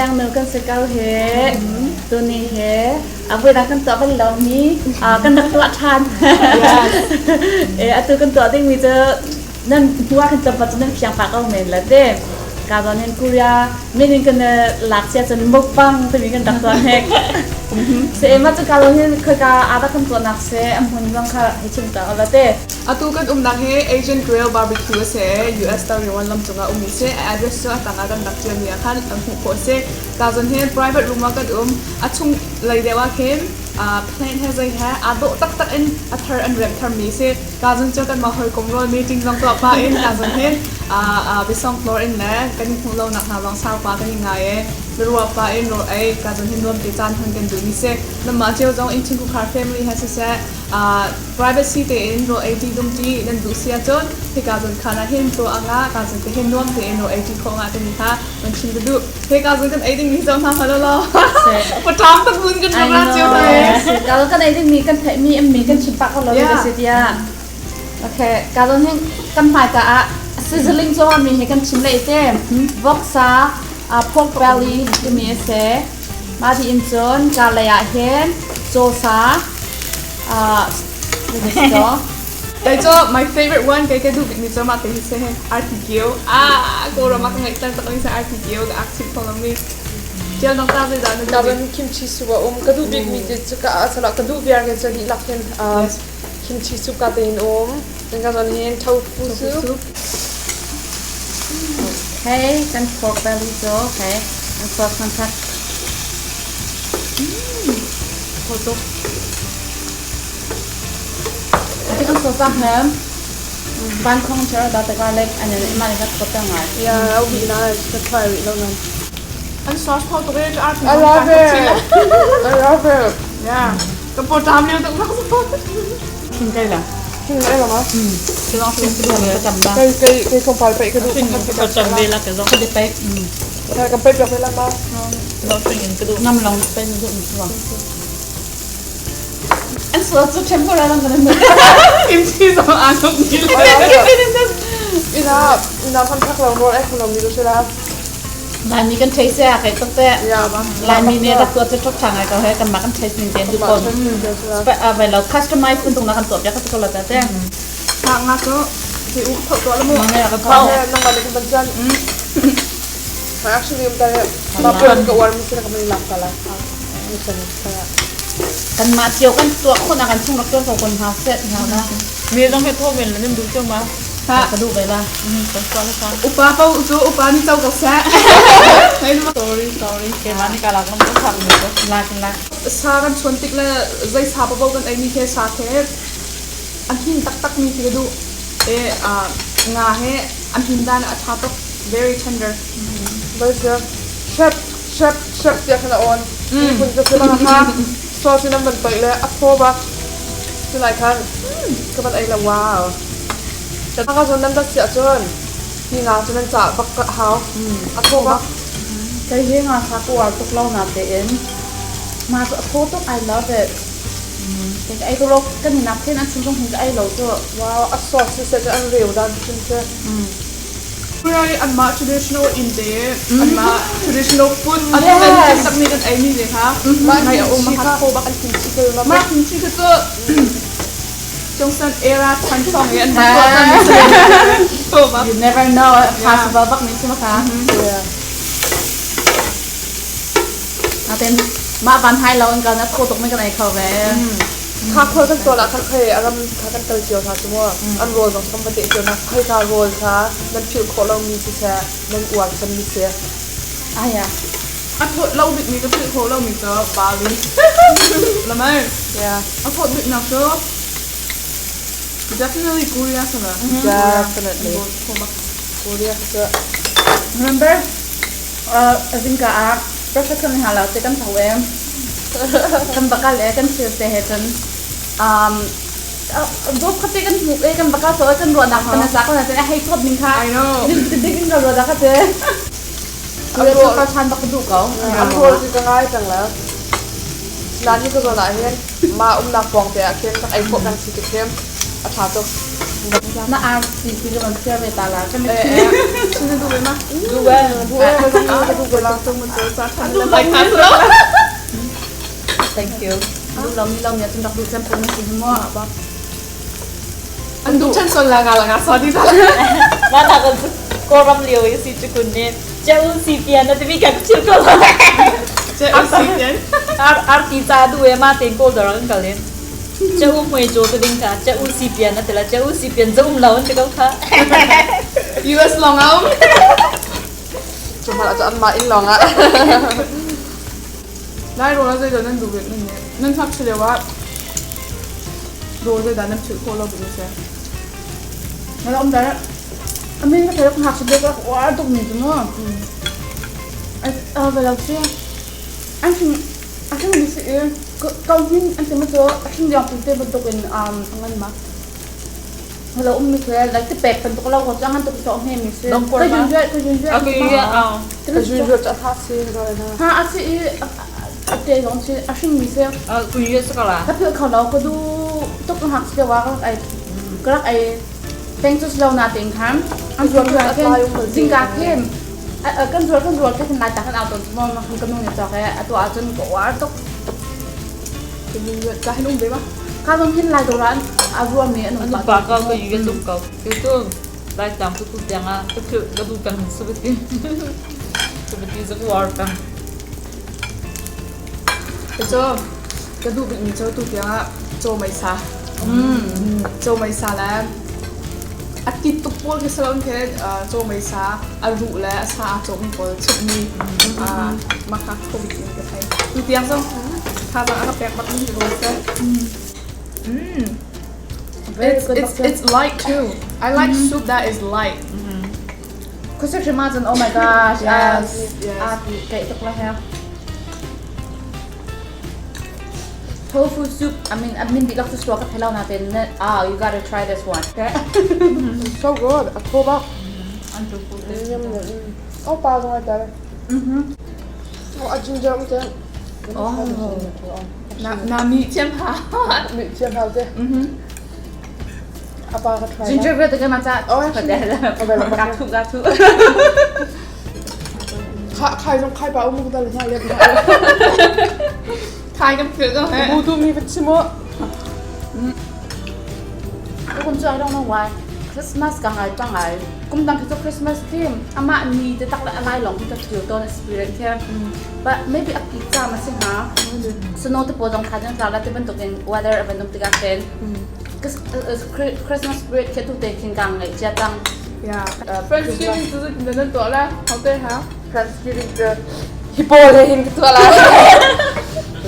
Lengnu kan si ko he. Tuni he a voidang kan tuah bal lomi kan rak tuah ṭhan. E atu kan tuah dingmi cu nan hnu ah kan tlawmpal cu nan fiang pah ko men la te. Ka zawn hin Korea min in kan lak cia cun mukbang timi kan rak tuah hnek. Se mah cu ka zawn hin khoika ah dah kan tuahnak se a hmun zong kha hei chim ta la te. Atu kan umnak hi Asian Grill Barbecue a si i US 31 lam cungah ummi si. A address cu a tangah kan rak ṭialmi ah khan kan hmuh khawh a si. Ka zawn hi private room ah kan um. A chung lei deuh ah khin plane he zei he aa dawh taktak in a thar an remh tharmi si. Ka zawn cu kanmah hawikom rawl meeting zong tuah pah in ka zawn hin biasawng tlawr in le kan i hmuh lonak hna zong sau pa kan i ngai i biaruah pah in rawl ei ka zawn hin nuam te caan hman kan duhmi si. Nanmah cio zong innchungkhar family he siseh privacy tein rawl ei ṭi dum ṭi nan duh si ahcun hika zawn khaan ah hin tuah a ngah ka zawn te hin nuam tein rawl ei ṭi khawh ngah timi kha kan chim ka duh. Hika zawn kan ei dingmi zoh hna hmanh law paṭam tak mun kan rak ra cio hna e. Ka kan ei dingmi kan theihmi ammi kan chim pah ko lo yeah. si tiah. Okay, ka zawn hin kan hmaika ah sizzling cu mi he kan chim lei te voksa pork belly timi a si. Mah di in cun ka lei ah hin cawsa Kei cu my favorite one kei ka duh bikmi cu mah te hi si RTQ. Ah, Kawlram ah ka ngaih tak mi si RTQ ka ak chim kho lomi. Tial nang ta zei dah na duh bik? Kimchi soup a um. Ka duh bikmi te cu ka asala ka duh viar ke cu dihlak hin kimchi soup ka te in um. Kan ka zon hin tofu soup. Okay, kan pork belly cu okay. An sauce kan khat. Thaw tuk. I think ang sauce ah van khong char da te garlic and then ima ni ka ta ngai. Yeah, that would be nice. Ka try rih lo nan. An sauce thaw tuk e ar I love it. I love it. Yeah. Ka po tam liu tuk mak. King kai la. King kai la ma? Silong sing tu ka tam la. Kai kai kai kong pal pai ka du. Ka tam ve la ka zong. Ka di pai. Ka pai piak ve la ma. Lo sing in ka du. Ngam long pai na du mi An sual cu temporary lang kan Kimchi zong aa nuk ni le. Ina ina kan thak lo rawl ei kho lo mi tu si la. Laimi kan thei se kai tok te. Laimi ne rak tuah cu tok tha ngai ko he kan mah kan thei ning ten du kon. Vai lo customize kun tung na kan tuah piak ka ko la ta te. Ha nga cu si u tho to la mu. Ka thau. Nang ma ne kan chan. Actually um ta ma pon ka war mi se ka man lak ta la. Kanmah cio kan tuah khawhnak kan chung rak tuah ko kon hna seh hna na. Mi zong he tho men nan duh cio ma? Ka duh ve la. Upa pa cu upa ni co ko seh. Sorry sorry. Keimah nih ka lak lam ka thak mi cu. Lak lak. Sa kan chuan tik le zei sa paoh kan ei mi he sa he a hmin taktak mi khi ka duh. E nga he a hmin dan a ṭha tuk. Very tender. Bal chef Chef chef tiah khan a awn. Miphun ka si bang kha sauce in an van toih le a thaw bak. Culai khan ka van ei le wow. Ka zawn nan rat si ahcun hi nga cu nan cah bak ka hau. A thaw bak. Kei hi nga sa ka uar tuk lo na tein ma cu a thaw tuk I love it. Ka ei ko lo kan i nak khin an chung zong hin ka ei lo cu. Wow, a sauce si seh cu an reu dan cun cu. Korea anmah traditional inn te anmah traditional food authentic takmi kan ei mi te kha ngai a um a kho bak an kimchi ke ma mah kimchi kha cu Joseon era chan song i an You never know possible bak mi si ma kha Natin mah van hai lo in kan a tho tuk mi kan ei kho ve Kha khual kan tuah ah khan khoi a ram kha kan kal cio hna cu mu. An rawl zong kan va teh cio hna. Khoika rawl kha nan philh khawh lomi siseh, nan uar cemmi si. Aya. A thawt lo bikmi ka philh khawh lomi cu Bali. Lamai. Yeah. A thawt biknak cu definitely Korea sana. Definitely. Korea cu. Remember, zingka ah breakfast kan hna lo te kan tho e. Kan bakal e kan thil te he cun dawp khate kan hmuh e kan bakal so kan ruahnak kan sa kan te hei thawt ning kha. I know. Dik in ka ruah dak te. Korea cu chan bak duh ko. An rawl cu ka ngai cang la. Nan ni ka zawn ah hin ma umnak pawng te ah khin rak ei khawh kan si ti khin a ṭha tuk. Na ar ti ti ka van share ve ta la. Kan eh eh. Sini duh ve ma? Duh ve. Duh ve. Thank you. Duh lomi lomi ah cun rak duh cem ko na si hi mu. An duh chan son la nga la nga sa di ta. Ma ta kan Kawlram lio i si cu kun nih Che u si pian na timi kan chim ko lo. Che u si pian. Ar ar ti ca du e ma ten kawl dor an kal in. Che u hmui jo te ding kha che u si pian na tila che u si pian zo um lo an ti ko kha. US long au. Cu hmanh ah cu anmah inn lawng ah. Lai rawl ah zeidah nan duh bik nan nih? Nan ngakchia lio ah rawl zeidah nan philh khawh lo bik na si? Na um dar amin ka thei ka ngakchia lio ka uar tuk mi cu mu. A ve lo si. An hring a hring mi si i ko hin an ti ma cu a hring liang te bantuk in ngan ma. Hello um mi khe like ti pek bantuk lo ko cu ngan tuk so hme mi si. Dong Ka jun jue ka jun jue. A kui a. Ka jun jue cha tha si rồi na. Ha a si i a te zong si a hring mi si. A kui ye sakala. Ka philh kho lo ka du tuk ka hak si wa ka ai ka rak ai peng cu lo na ting khan an zuar tu khin zingka khin kan zuar kan zuar khin lai ta kan au ton mo ma kan nu ni chok e atu ahcun ka uar tuk. Ka hin um ve ma. Ka zong hin lai doran a zuar mi an um pa ka ko yu tum ko. Tu tu lai tang tu tu tiang a ka philh ka du peng subati. Subati za uar peng. Cho ka duh bik mi cho tu tiang ah cho mei sa. Cho mei sa le a ti tuk pawl khi salon khe cho mei sa a ruh le a sa a cawm pawl chimh mi maka kho bik in ka thei. Tu tiang zong thazaang a ka pek bak mi rawl si. It's, it's, it's light too. I like soup that is light. Khuasik hrim ahcun oh my gosh. Yes, yes. A ti keih tuk la he. Tofu soup, I mean, I mean dihlak cu sua ka thei lo natin ah you gotta try this one. Okay. So good. A thaw bak. An tofu te. Oh pa zong ai tel. Oh a ginger um te. Oh. Na na mi thiam ha. Mi thiam ha te. A pa ka try. Ginger beer te kan cha. Oh, ka thu ka thu. Kha khai zong khai pa um ko dal hna le. Khai kan phil ko he. Bu tu mi va chim o. Kun chu I don't know why. Christmas ka ngai pa ngai. Kum dang khi cu Christmas khi amah ni te tak le alai long khi ka feel ton experience khi. But maybe a ki ca ma si hnga. Snow te pawl zong kha jang tla la te bantuk in weather a van um tikah khin Christmas spirit khi tu te khin ka ngai chia cang. Yeah. Thanksgiving cu na nan tuah la? How te ha? Thanksgiving cu hi pawl he hin ka tuah la.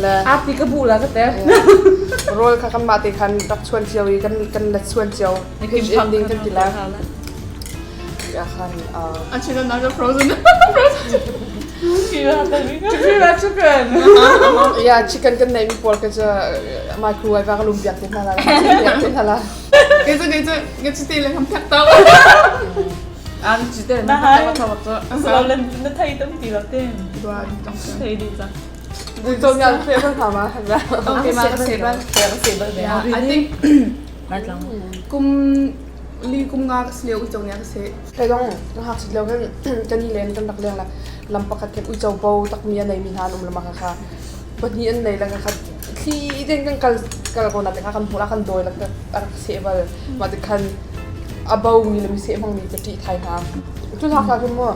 Le Ati ka bu la ka te. Rawl kha kan mah te khan rak chuan cio i kan kan la chuan cio. Fish ending kan ti la. Ya khan An chin na frozen. Chicken. Ya chicken kan nei mi pawl ka cu microwave ah ka lum piak te hna la. Piak te hna la. Kei cu kei cu ka chiti le kam phek tau. An chite na ka thaw chu. So len na thei tam ti lo te. Dua tong Thei di cang. Zo ngal fe kan ha ma. Okay ma ka se bal. Ka se bal ve. Yeah, I think Mai tlang. kum li kum nga ka si lio uico nia ka si. Kai dong na hak sit lio kan kan i len kan rak leng la lam pakhat kan uico bo takmi a nei mi hna an um lama ka kha pahnih an nei la ka khat thli den kan kal kal ko na te kha kan hmu la kan dawi la ka rak seh bal ma te khan a bo mi le mi seh hmang mi ka ṭih thai hna cu hna kha khin mu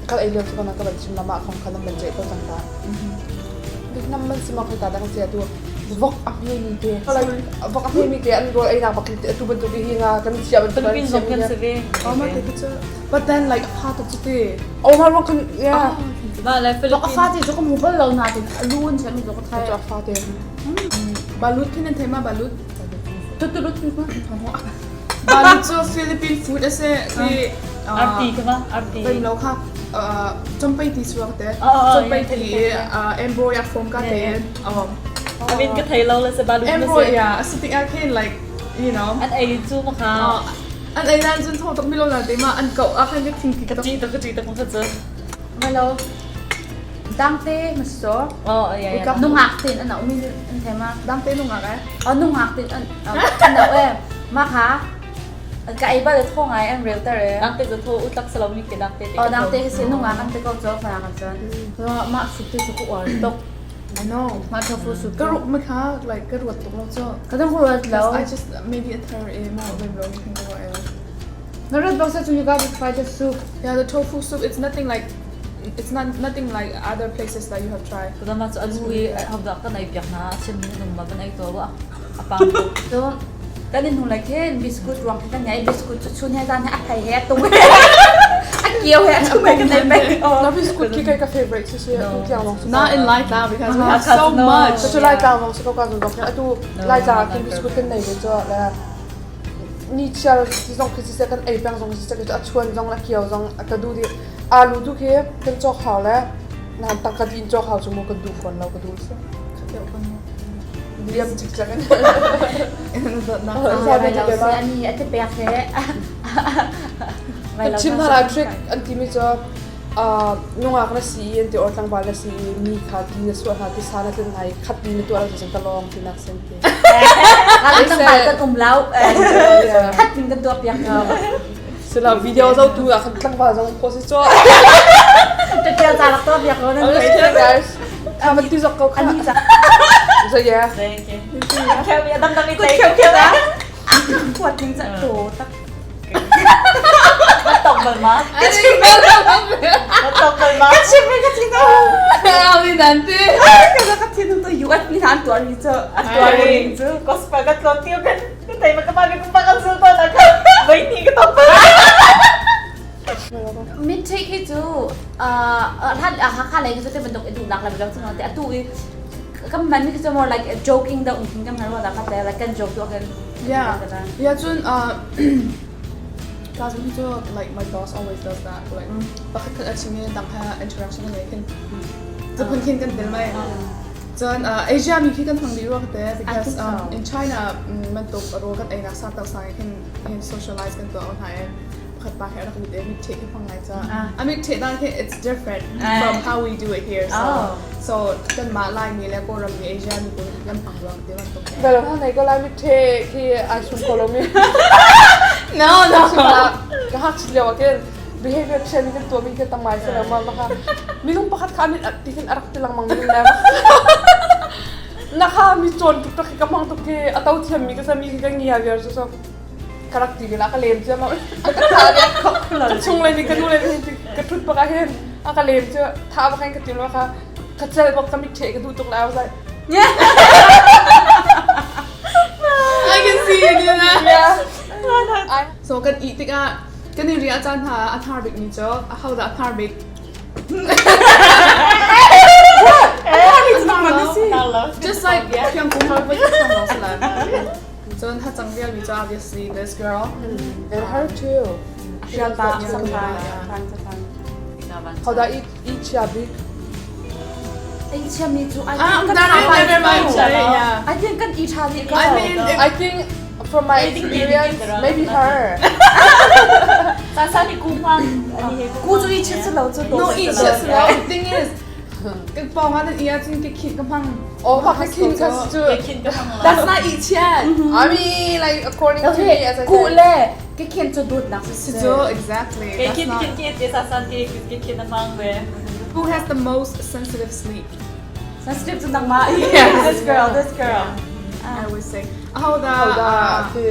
kal ei lio cu kana ka ban chim lama khong kha nam ban ce ko cang ta nam man sima khoi ta dang sia tu vok a hme mi te vok a hme mi te an rawl ei nak bak tu bantuk hi nga kan chia bantuk Philippines zong kan si ve. Oh ma te cu but then like a pha tuk cu ti. Oh ma rong kan yeah. Ma le Vok a Philippines. fa te cu ka hmu bal lo na tin a lu in mi ka thai. A fa te. Balut khin an thei ma balut. Tu tu lu tu ma. Balut cu Philippine food a si khi Arti ka ma arti. Bai lo kha champei ti suak te. Champei ti embroy a form ka te. Oh. I mean ka thei lo le se balut na Embroy se. yeah, sitting a khin like you know. An ei cu ma kha. An ei nan cun thong tuk mi lo na te ma an kau a khan ka thing ki Ka ti tak ka ti tak ma kha cu. Hello. Dangte ma so. Oh yeah yeah. Nungak tin an mi an thei ma. Dangte nungak eh. Oh nungak tin an an e. Ma kha. Ka ei bal tho ngai an rel ter e. Nang te cu tho utlak salo mi ke dang te te. Oh dang te si nunga kan te ko cho fara kan cun. Ma soup te su ku or tok. I know. Ma tofu soup. Ka ruk ma kha like ka ruat tuk lo cho. Ka dang ruat lo. I just maybe a thar e mo maybe lo kan go e. Na red box you gotta try the soup. Yeah, the tofu soup it's nothing like it's not nothing like other places that you have tried. Ka ma chu alu i habda kan ai piak na chin ni nung ma ban ai to wa. Apang. So kan in hung lai khin biscuit ruang kan ngai biscuit chu chun he zan he a phai he tung he a kiao he a tung he kan nei peng. Na biscuit khi kai ka favorite si si tu tiang long Not in Lai Tlang because we have so much. Cu Lai Tlang long si ko ka zong khin atu Lai Tlang khin biscuit kan nei ve cho le ni chiar ti zong khi si kan ei peng zong si se a chuan zong a kiao zong a ka du di alu tu khi kan cawk hau le nan tangka din cawk hau cu mu kan du fawn lo ka du si liam cik cak in chim hna trick an timi cu nungak na si i an ti or tlangval na si i mi kha ti na suah hna ti sa na tlun hna i khat ti na tuah lo cun ka lawng ti nak sen ti tlangval kan um lo khat tin kan tuah piak ko sila video zo tu ah khan tlangval zong ko si cho Tel ca rak tuah piak ko nan guys Kha ti zok ko kha ani ca So yeah. Thank you. Kêu mi dam dam i tay kêu kêu ta. Kuat ning ca to tak. Bắt tòng bal ma. Bắt tòng bal ma. Ka chim ka chim to. Ali nanti. Ka ka chim to US ni han tuar ni cho. Tuar ni chu. Kos pa ka tlon tiêu kan. Ka tay ma ka ma ka pa kan sul pa na ka. Vai ni ka tong pa. Min take hi cu han Hakha lei cu te bantuk i duhnak lam zong cu te atu i kan man mi cu more like joking da um kan hal da kha te like kan joke tu kan Yeah. Yeah, cun ka zong cu like my boss always does that like pakhat khat a chim i dang ha interaction a ngei khin zaphun khin kan tel mai cun Asia mi khi kan hmang dih rua te because in China bantuk ro kan ei nak sa tak sang khin hin socialize kan tuah hna i pakhat pa he rak lut i mit the khi hmang ngai ca a mit the dan khi it's different from how we do it here so so kan mah Lai mi le Kawlram mi Asia mi pawl kan hmang ruang te bantuk Bel ha nei ko lai mit the khi ai sum ko lo mi no no ka hak chit leo akin behavior chen kan tua mi kan tamai se ma ma kha minung pakhat kha mit ti khin arak ti langmang mi na na kha mi chon tuk tuk ka mang tuk ke atau thiam mi ka sa mi ka ngia viar so so ka rak ti la ka lem chu ma ka tha ka chung le ni ka nu le ni ka thut pa ka hen a ka lem chu tha ba khan ka tim lo kha ka chel bak ka mit the ka du tuk la I was like I can see you do that yeah so kan i tikah kan i ria caan hna a thar bik mi cu a ho dah a thar bik Just like Pyong Kung Har with Cun ha cang vial mi cu obviously this girl. And her too. Sial ta sang ta How da i i chia bik? Ei chia mi cu I Ah, think kan never tha mind. Yeah. I think kan i tha dih ko. I mean, if, I think from my experience, maybe her. Sa sa ni kumang ani he Ku cu i chit lo cu no eat shit. The thing is, kan pong ah nan iya cun ke khit ka hmang. Oh, ma ka kin ka chu. kin ka hang la. That's not eat shit. I mean, like according to me, as I Ku said. le ke khen cu dut nak si So exactly. Ke That's kin not, kin ke te sa sa ke ke kin hang ve. who has the most sensitive sleep? Sensitive cu nangmah. Yes. This girl, this girl. I always say. How da? How da ti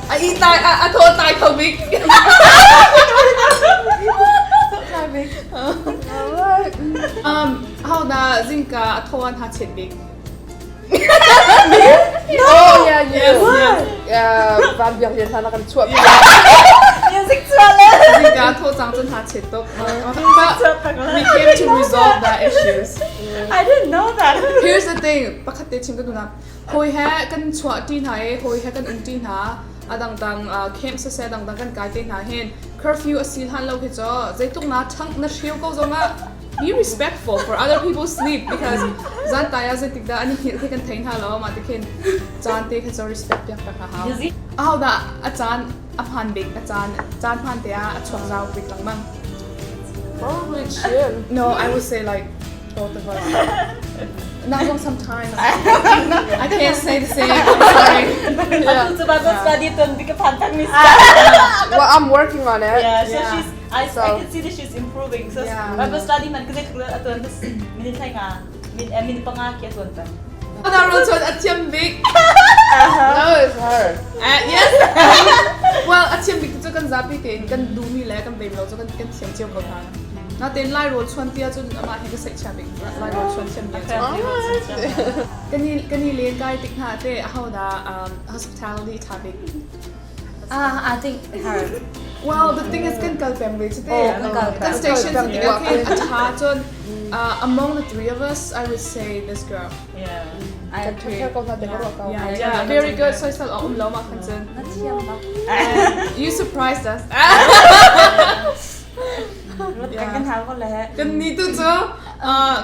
I eat tai. I thought tai ko big. Alright. How da zingka athoan ha chet big. Oh yeah, you. Yes, yes. Yeah, van biak lian hna kan chuah. Music chua le. Zingka tho chang chun ha chet tok. But we came to resolve that issues. I didn't know that. Here's the thing, pakhat te chim ka duna. Hoi he kan chuah ti hna e, hoi he kan um ti hna. Adang dang camp se se dang dang kan kai te hna hin. Curfew a sil han lo khi cho. Zeituk na thang na hriu ko zonga be respectful for other people's sleep because zan taya zeitik da ani hil khi kan thein ha lo ma te khin chan te kha cho respect piak tak ha hau. Music. Aho da a chan a phan bik a chan chan phan te a chuak zau bik langmang. Probably chin. No, I would say like both of us. Not long sometimes. I can't say the same. I'm sorry. Atu cu Bible study ton bi ka phan tak mi Well, I'm working on it. Yeah, so Yeah. she's I, I So- can see that she's improving. So Yeah. Bible study man ka zei atu an minute thai nga min min panga ki atuan tan. Ana ro chuan a thiam bik. No, it's her. Yes. Well, a thiam bik cu kan zapi tein kan duhmi le kan beim lo cu kan kan thiam cio ko hna. Natein Lai rawl chuan tia cun amah he ka seih chia bik. Lai rawl chuan thiam bik cu. Kan i kan i len kai tik hna te aho dah hospitality tha bik? Ah, I think her. Well, the thing is kan kal peng ve cu te. Oh, kan kal peng. Kan station Kan cu kal tikah peng. khin a tha cun among the three of us, I would say this girl. Yeah. I Kan agree. ṭha ko hna te ka ruah ko. Yeah, yeah, very good. Soisel a um lo ma khan cun. Na thiam bak. You surprised us. Kan kan hal ko le. Kan ni tu cu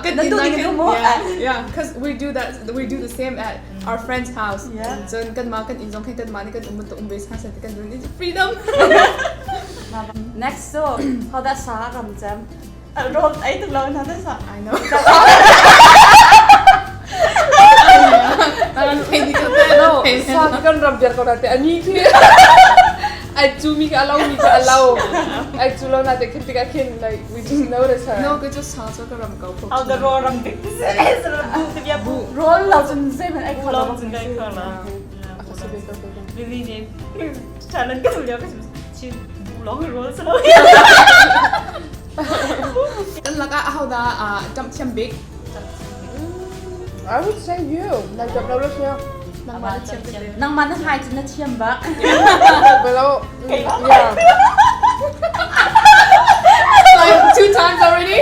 kan Na tu inn ding ah tu mu. Yeah, yeah, cause we do that we do the same at our friend's house. Yeah. Cun kan mah kan inn zong khin kan mah nih kan um bantuk um ve sa sa ti kan dun it's freedom. Next so, how that sa ram cem. Roll ai tu lo na ta sa. I know. No, sa kan ram biar ko na te ani khi. Ai chu mi ka alo mi ka alo. Ai chu lo na te khin tika khin like we just notice her. No, ka just sa cho ka ram ko. How the roll ram bik ti se ram bu ti bia bu. Roll lo cun zei hmanh ai kho lo. Long cun kai kho la. Ako sabi ko ko. Lily ne challenge ka tu liao ka chi bu long roll sa lo. Kan lakah aho dah ṭamh thiam bik? I would say you. Like jump lo siya. Nangmah na thiam bik. Nangmah na hai cun na thiam bak. Below. Yeah. Like two times already?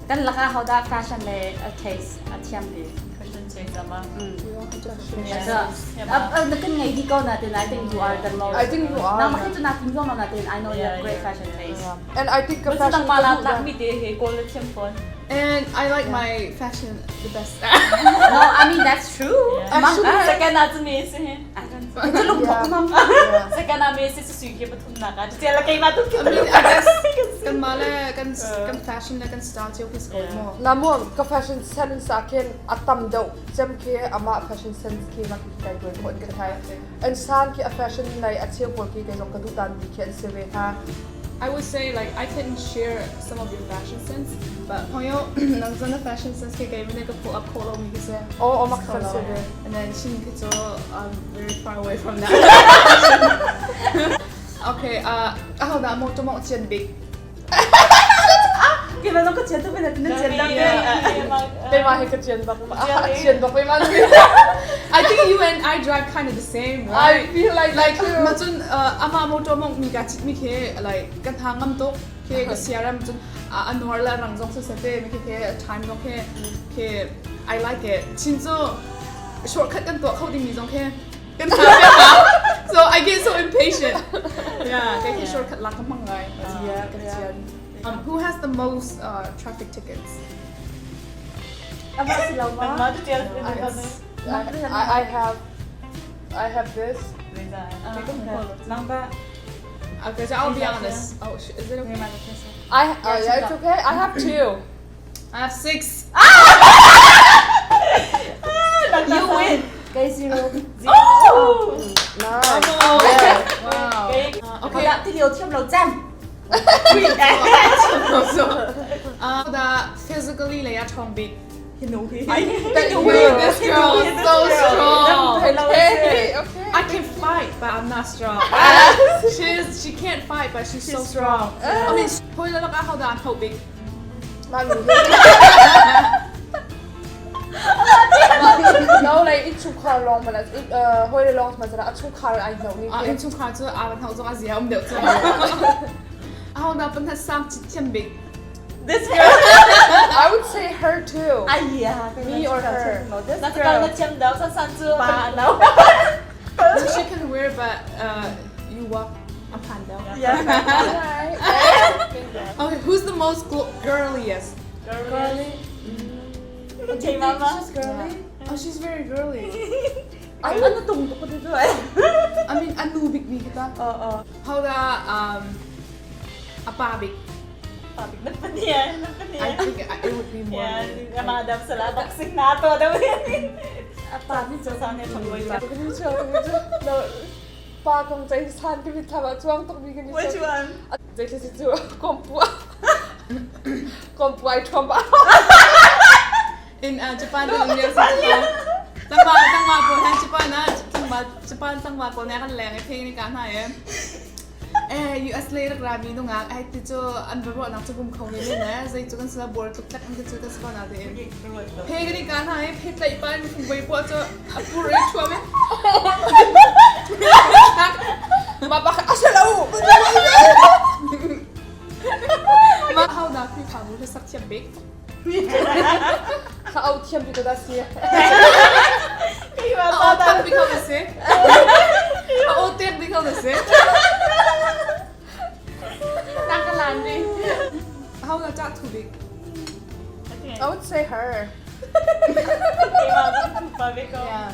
Kan lakah ho dah fashion le a taste a thiam bik. Fashion change ama. Na kan ngei di ko na tin I think you are the most. I think you are. Nangmah khi cu na tin zong na tin I know you have great fashion taste. And I think ka Basta fashion nang mala lak mi te he kawl thiam phone. And I like my fashion the best. No, I mean that's true. Actually, Second na chu me se he. Cu lung thok mam. Second na me se su sui ke pathum na ka. Che la kai ma tu I mean, I guess kan mah le kan kan fashion le kan style cio khi si ko mu. Na mo ka fashion sense ah khin a tam deuh cem khi amah fashion sense khi mak kai tuai khawh in ka thai. An san khi a fashion lei a cheu pawl khi kei zong ka duh dan mi khi an si ve hna. I would say like I can share some of your fashion sense, but Hongyo nang zan na fashion sense ke kai mene ka pull up kholo mi khi se. Oh, oh mak kan si ve. And then Shin khi chu I'm very far away from that. Okay, aho dah mo to mo chian big. Ke ma zong ka chian tu pe na tin chian dang te. Keimah hi ka cian bak. A cian bak ve man. I think you and I drive kind of the same, right? I feel like Like too. ma cun ama motor mong mi ka chit mi khi like kan ha ngam tuk khi ka CRM cun anuar la rang zong se te mi khi khi time zong khi khi I like it chin cu shortcut kan tuah kho ding mi zong khi kan ha so I get so impatient yeah kai khi shortcut la ka hmang ngai Yeah, kan yeah. cian who has the most traffic tickets? Ama si lo ma. Ma tu tial. I have this. Nang ba. Okay, so I'll be honest. Oh, is it okay? I yeah, it's okay. I have two. I have six. You win. Kay zero. Oh. Nice. Oh, Yeah. wow. Okay. Okay. Okay. Ti liu thiam lo cem. So, the physically lei a ṭhawng bik. That you. This girl is so strong. Okay. Okay. I can fight, but I'm not strong. She can't fight, but she's so strong. I mean, hoi la lak ah dah tho bik. Man. No, like in chungkhar long man hoi le long ma zara a chungkhar ai no ni. Ah, in chungkhar cu a van hau zong a zia um deuh cu. Aho dah pan sang chit thiam bik. This girl. I would say her too. Ai ya. Me or her. This Na ka na girl. thiam dau san san chu pa no. So she can wear, but you walk a panda. Yeah. Alright. Okay, who's the most girliest? Girly. Okay, mama. She's girly. Oh, she's very girly. Ai ano tung tu ko dito eh. I mean, anu bik mi kita. Oh oh. How da apa bik? I think it would be more. Yeah, madam sala boxing na to daw. Pa ni cho sa ne thong goi pa. Pa kong chai san ki mit thama chuang tok mi kan Which one? Zai si chu kompu. Kompu ai thom ba. In Japan no, Japan. Tangwa tangwa ko han Japan na tangwa Japan tangwa ko na kan leng e phei ni ka na e. Eh US lei rak rami nungak ai ti cu an va ruahnak cu kum kho men ne zei cu kan sila bor tluk tlak an ti cu ka si ko na tein. Phe kan i ka hna i phe tlaih pa in fungvei puah cu a pur i ṭhuam i Ma pa a si lo. Ma how dah Khrihfabu hi sak thiam bik? Ka au thiam bik da si. A aw thang bik ho na si. A aw tek bik ho na si. Tangkalan ni. How na cah thu bik? I would say her. Yeah.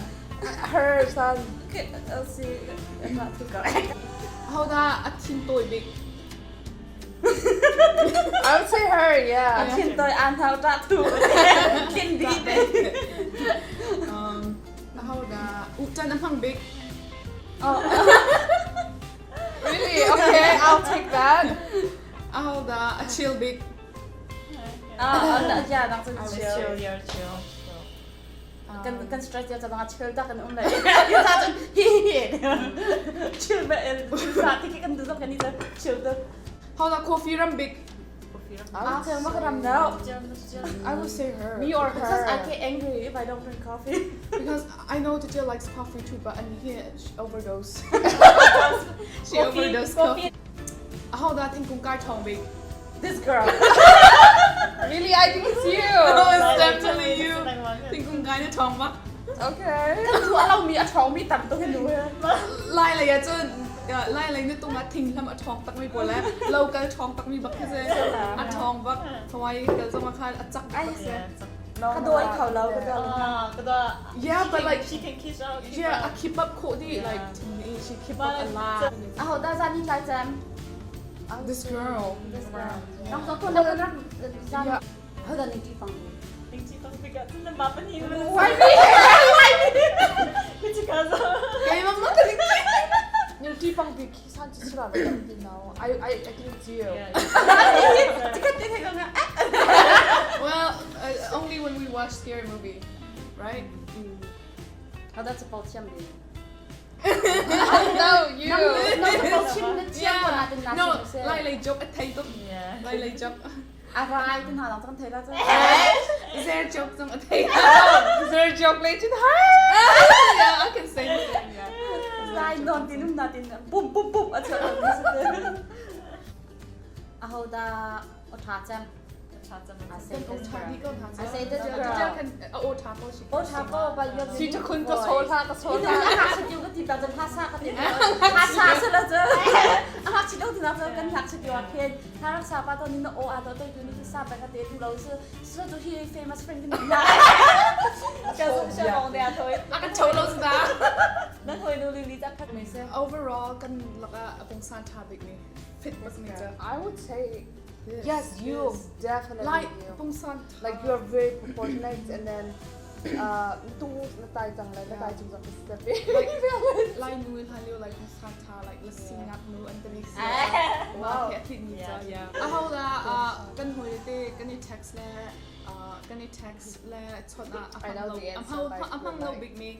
Her son. Okay, I'll see. How dah a thin tawi bik? I would say her, yeah. A thin tawi an thau ta thu. Thin di te. Um, how dah u chan a hmang bik? Oh. Really? Okay, I'll take that. How dah a chill bik? Ah, yeah, nang cu chill. Chill, yeah, chill. Kan kan stress ya chabang chill ta kan um lai. Ta cun hi hi. Chill ba el sa ti kan du kan ni ta chill ta. How dah coffee ram bik? Ah, okay, mak ram now. I would say her. Me or her? Because I get angry if I don't drink coffee. Because I know Titi likes coffee too, but and he she overdose. she overdose coffee. How dah thingkung kai ṭhawng bik? This girl. Really, I think it's you. Oh, it's definitely you. Thingkung kai na ṭhawng bak. Okay. Kan tu alo mi a ṭhawng mi tam tuk hi nu. Lai lei ah cun lai lei na tung ah thing hlam a ṭhawng tak mi pawl le local ṭhawng tak mi bak khi si. A ṭhawng bak. Hawaii kal zong ah khan a cak bak si. Ka dawi kho lo ka dawi. Ka dawi. Yeah, but like she can keep up. Yeah, a keep up khawh dih like to me she keep up a lot. Aho dah zan ni tlai cem? This girl. This girl. Nang zo tu na rak zan. Ho dah ning ti pang. Ning ti pang bika tu na ma pa ni. Why me? Why me? Kuchi ka zo. Kay mam ma ka ning ti. Ning ti pang bi ki san chi sura ba ti now. I I I think it's you. Well, only when we watch scary movie, right? How that's about thiam bi. No, you. No, chim na thiam ko na tin na No, lai lei joke a thei tuk. Lai lei joke. A rai tin ha lang cang thei la cang. Zer joke zong a thei. Zer joke le chin ha. Yeah, I can say the same. Yeah. Lai non tin um na tin pum pum pum a chak. Aho da o tha cem. I say this girl. O tha ko but you have Si ta khun ka sol tha ka sol tha. Hak si tiu ka ti ta jan ha sa ka ti. Ha sa sa la cha. Hak si dong ti na kan hak si tiu a khen. Ha rak sa pa to ni na o a to to tu ni tu sa pa ka te tu lo su su tu hi famous friend kan ni. Ka su sha mong de a thoi. A kan chau lo da. Na thoi nu li li ta khat me se. Overall kan laka apong san tha bik ni. Fit bak ni cha. I would say Yes, you definitely Like you. pungsan Like you are very proportionate and then tu na tai chang lai na tai chung zong ka si Lai nu in halio like pungsan tha like lassi ngak nu an tani si. Wow. Yeah. A ho la kan hoi te kan i text le kan i text le chot a I know the answer, a hmang lo big me.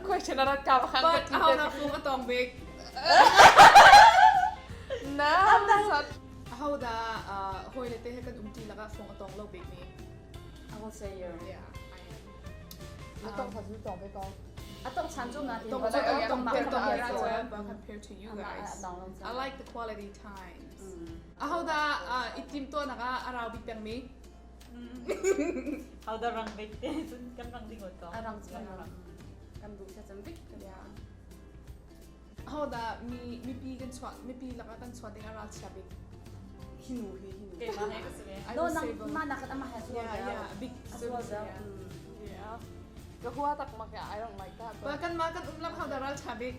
Question na rat ka But a ho na fung a tong big. Na. A ho da hoi le te he kan umti laka fung a tong lo big me. I will say you. Yeah, I am. Na tong tha zu tong pe ko. A tong chan chung na tin. Tong tong tong tong compared to you guys. I like the quality times. A ho da itim to naka arau bik peng mi. How da rang bik te cun kan rang ding ko. A rang cun kan du cha cham bik. Yeah. Ho da mi mipi kan chuah mipi laka kan chuah ding a ral chia bik. Hinu hi hinu. Ke ma he ka si. No nang ma na kat ama ha su. Yeah, yeah, big service. Yeah. Ka hua tak mak I don't like that. Ba kan ma kan umlam how da ral chia bik.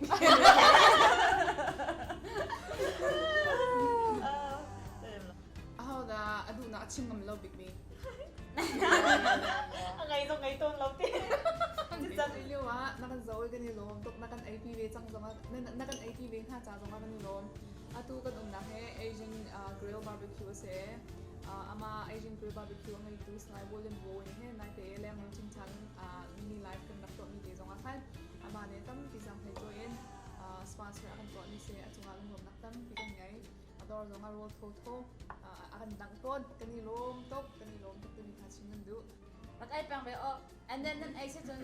zo i kan i lawm tuk. Na kan eipi ve cang zongah na kan eipi ve hna ca zongah kan i lawm. Atu kan umnak hi Asian Grill Barbecue a si. Amah Asian Grill Barbecue a ngeitu Salai William Bowen he naite lengmang chingchan mini live kan rak tuahmi te zongah khan amah nih tampi zaanghlei cawi in sponsor a kan tuahmi si. A cungah lunglawmhnak tampi kan ngei. A dawr zongah rawl thotho a kan dangh tawn. Kan i lawm tuk, kan i lawm tuk timi kha chim kan duh. Rak ei peng ve aw. And then nan ei si cun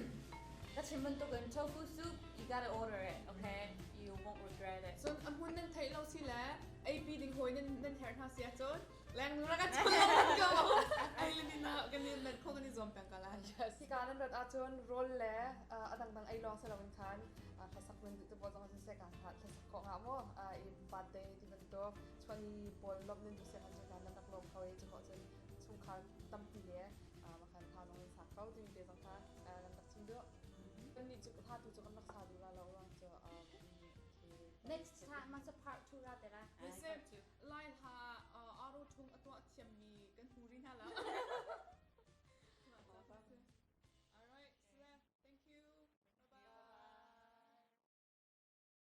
ka chim bantukin tofu soup you gotta order it, okay? You won't regret it. Cun a hmun nan theih lo si le eipi ding hawi nan nan herh hna si ahcun leng rak a chun ko. Ei le ni na kan i nan kho kan i zuam peng ka lai. Yes. Hika nan rat ahcun rawl le a dangdang ei lawng si loin khan hlasak nan duh te pawl zong siseh ka hlasak khawh hnga maw i birthday ti bantuk chuani pawl lawmh nan duh si ahcun kan nan rak lawm kho i cu cun chungkhar tampi le makhan hla zong in sak ko timi te zong kha kan rak chim duh. Kan nih cu hla tu cu kan rak sa duh la lo ruang cu Next time ma part 2 ra te la.